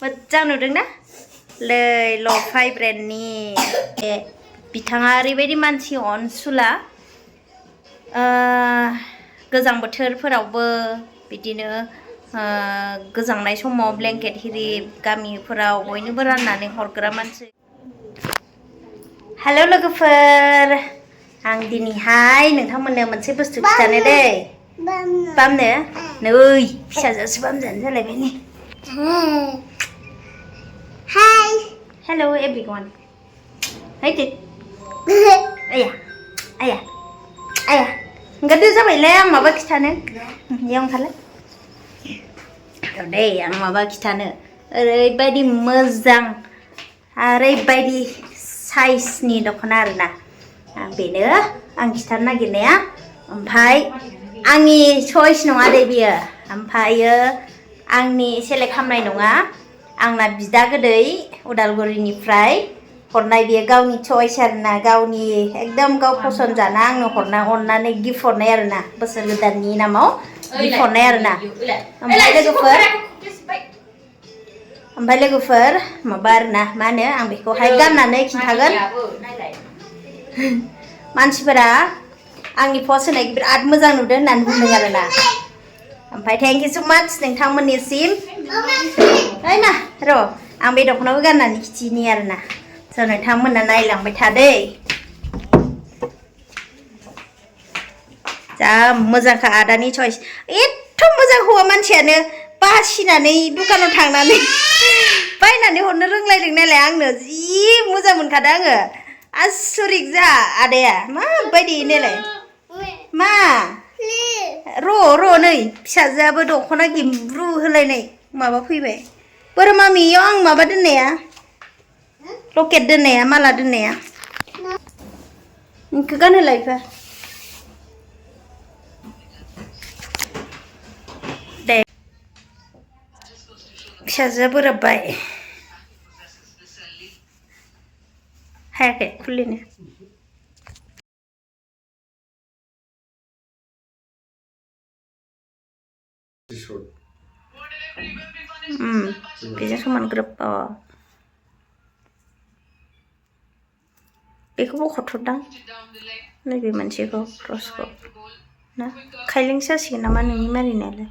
मोजां नुदोंना लफाय ब्रेन्डनि बिथाङा ओरैबायदि मानसि अनसुला गोजां बोथोरफोरावबो बिदिनो गोजांनाय समाव ब्लेंकेट हिरि गामिफोराव बयनोबो राननानै हरग्रा मानसि। हेल' लोगोफोर, आं दिनैहाय नोंथांमोननो मोनसे बुस्थु खिथानो दै। बामनो नै फिसाजोसो बामजानो जालायबाय नै। Hi. Hello everyone. Hey did. Ayah. Ayah. Ayah. Enggak ada जाबायलै आं माबा खिथानो। Yang खालाय. दे आं माबा खिथानो। ओरैबायदि मोजां ओरैबायदि साइजनि दख'ना आरोना। बेनो आं खिथानो नागिरनाया। ओमफ्राय आंनि चइस नङा दे बियो। ओमफ्रायो आंनि सेलेक्ट खालामनाय नङा। आंना बिदा गोदै उदालगुरिनिफ्राय हरनाय बियो गावनि चइस आरोना, गावनि एकदम गाव फसन जाना आंनो अननानै गिफ्ट हरनाय आरोना, बोसोर गोदाननि नामाव गिफ्ट हरनाय आरोना। ओमफ्राय लोगोफोर माबा आरोना, मा होनो आं बेखौहाय गाननानै खिन्थागोन। मानसिफोरा आंनि पस्ट होनायखौ बिराद मोजां नुदों होननानै बुंदों आरोना। ओमफ्राय थेंक इउ स' माच नोंथांमोननिसिम। ओइ मा र' आं बे दख'नाखौ गाननानै खिथिनि आरोना। स' नोंथांमोना नायलांबाय थादै। जा मोजांखा आदानि चइस। एथ' मोजां हौवा मानसियानो बासिनानै दखानाव थांनानै बायनानै हरनो रोंलायदों नालाय आंनो जि मोजां मोनखादों आङो। आसरिक जा आदाया माबायदि नालाय मा र' नै फिसाजोआबो दख'ना गिम्ब्रु होलायनाय माबा फैबाय। बोरो मामियाव आं माबा दोननाया लकेट दोननाया माला दोननाया नोंखौ गानहोलायफा दे। फिसाजोआ बोराबबाय हायाखै खुलिनो। बेजों समान ग्रोब बेखौ बख'थ'दां नैबे मोनसेखौ क्रसखौ ना खायलेंसो जासिगोन नामा नोंनि मारिनायालाय।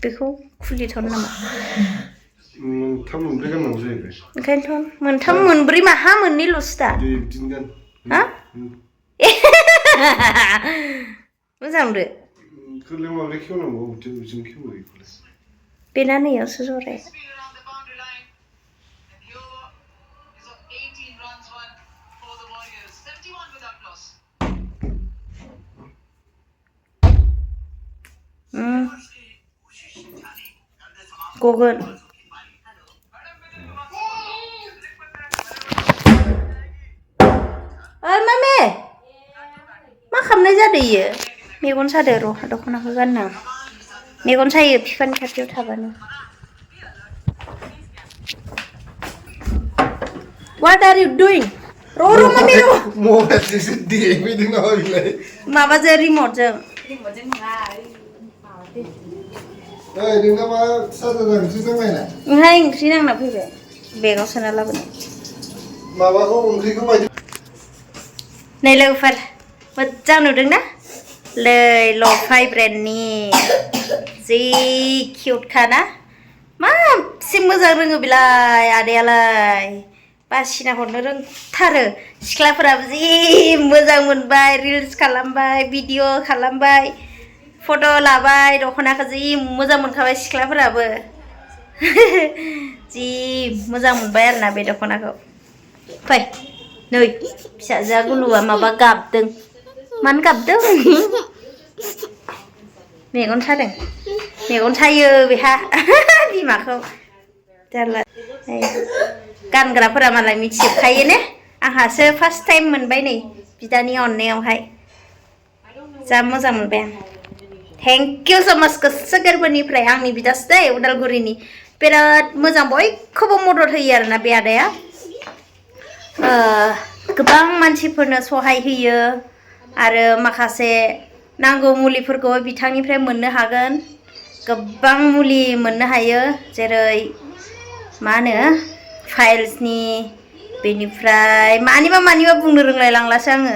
बेखौ खुलिथ'नो नामा? मोनथाम मोनब्रै गाननांगौ जाहैबाय। ओंखायनोथ' मोनथाम मोनब्रै माहा मोननैल'सो दा। हा मोजां नुदो। बेना नैयावसो जराया। गगोन मामे मा खालामनाय जादो इयो? मेगन सादो र' दख'नाखौ गाननो। मेगन सायो बिफानि खाथियाव थाबानो। What are you doing? र' मामे र'। मबाइलजोंसो देफैदों नामा बिलाय? माबाजों रिमटजों। रिमटजों नङा ओइ नोंना मा साजाना ओंख्रि नांनायना? ओंहाय ओंख्रि नांना फैबाय बेगाव सोना लाबोनाय। माबाखौ ओंख्रिखौ बायदि नै लोगोफोर मोजां नुदोंना? लफाय ब्रेन्डनि जि किउटखा ना? माबसे मोजां रोङो बेलाय आदायालाय। बासिना हरनो रोंथारो। सिख्लाफोराबो जि मोजां मोनबाय, रिल्स खालामबाय, भिडिअ खालामबाय, फट' लाबाय, दख'नाखौ जि मोजां मोनखाबाय सिख्लाफोराबो। जि मोजां मोनबाय आरोना बे दख'नाखौ। फै नै फिसाजोआ गुलुआ माबा गाबदों। मानो गाबदों? मेगन सादों। मेगन सायो बेहा बिमाखौ जारला। गानग्राफोरा मालाय मिथिजोबखायो ने? आंहासो फार्स्ट टाइम मोनबाय नै बिदानि अननायावहाय। जा मोजां मोनबाय आं। थेंक इउ स' माच गोसो गोरबोनिफ्राय आंनि बिदासो दै उदालगुरिनि। बिराद मोजां बयखौबो मदद होयो आरोना बे आदाया। गोबां मानसिफोरनो सहाय होयो आरो माखासे नांगौ मुलिफोरखौ बिथांनिफ्राय मोननो हागोन गोबां मुलि मोननो हायो जेरै मा होनो फाइल्सनि बेनिफ्राय मानिबा बुंनो रोंलायलांलासो आङो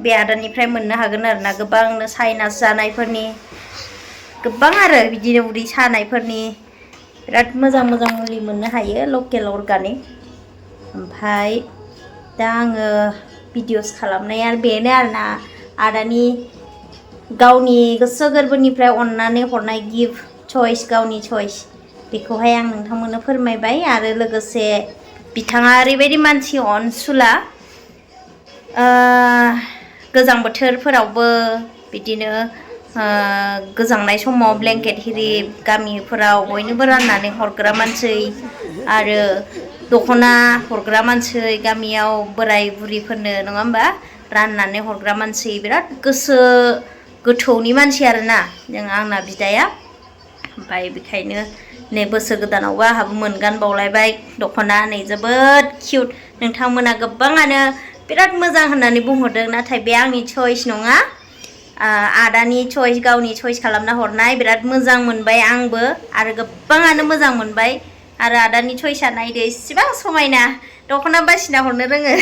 बे आदानिफ्राय मोननो हागोन आरोना गोबांनो साइनास जानायफोरनि गोबां आरो बिदिनो उदै सानायफोरनि बिराद मोजां मुलि मोननो हायो लकेल अर्गानिक ओमफ्राय दा आङो भिडिअस खालामनाया बेनो आरोना आदानि गावनि गोसो गोरबोनिफ्राय अननानै हरनाय गिफ्ट चइस गावनि चइस बेखौहाय आं नोंथांमोननो फोरमायबाय आरो लोगोसे बिथाङा ओरैबायदि मानसि अनसुला गोजां बोथोरफोरावबो बिदिनो गोजांनाय समाव ब्लेंकेट हिरि गामिफोराव बयनोबो राननानै हरग्रा मानसि आरो दख'ना हरग्रा मानसि गामियाव बोराय बुरिफोरनो नङा होमबा राननानै हरग्रा मानसि बिराद गोसो गोथौनि मानसि आरोना आंना बिदाया ओमफ्राय बेखायनो नै बोसोर गोदानावबो आंहाबो मोनगान बावलायबाय दख'ना नै जोबोद किउट नोंथांमोना गोबाङानो बिराद मोजां होननानै बुंहरदों नाथाय बे आंनि चइस नङा आदानि चइस गावनि चइस खालामना हरनाय बिराद मोजां मोनबाय आंबो आरो गोबाङानो मोजां मोनबाय आरो आदानि चइसआ नायदो इसेबां समायना दख'ना बासिना हरनो रोङो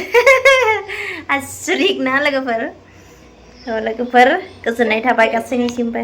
आसुरिक ना लोगोफोर गोजोननाय थाबाय गासैनिसिमबो